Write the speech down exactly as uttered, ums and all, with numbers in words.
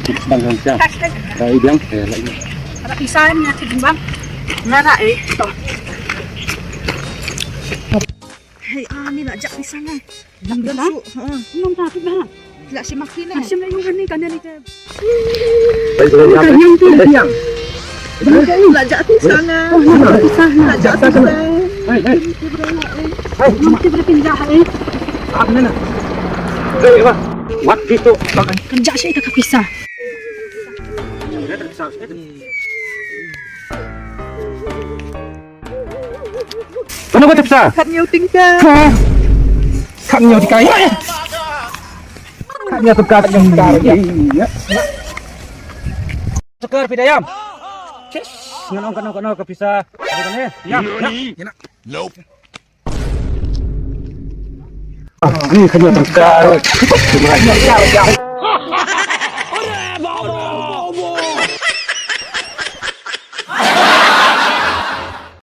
Bang, bang, siang. Dah, eh, biang. Eh, lagi. Ada pisang ni, ada timbang. Mana, eh? Hei, ah, ni nak jak pisang, eh. Nak pisang? Ha. Nak tak, tak. Lah, si makin, eh. Asim lagi ni, kan dia ni, kan. Baik, baik, baik. Kan yang tu, yang. Nak jak pisang, eh. Oh, nak pisang, nak jak pisang. Hei, hei. Hei, nanti boleh pindah, eh. Ah, mana? Hei, apa? Mat gitu. Kan jak saya tak pisang. Kano ka tepsa? Khat hynñiew tyngka. Ha? Khat hynñiew tyngka. Khat hynñiew tyngka, khat hynñiew tyngka. Sekar pidayam. Ngan ong kano kano ka pisa. Ada kane? Ya. Ya. Nope. Ni khat hynñiew tyngka.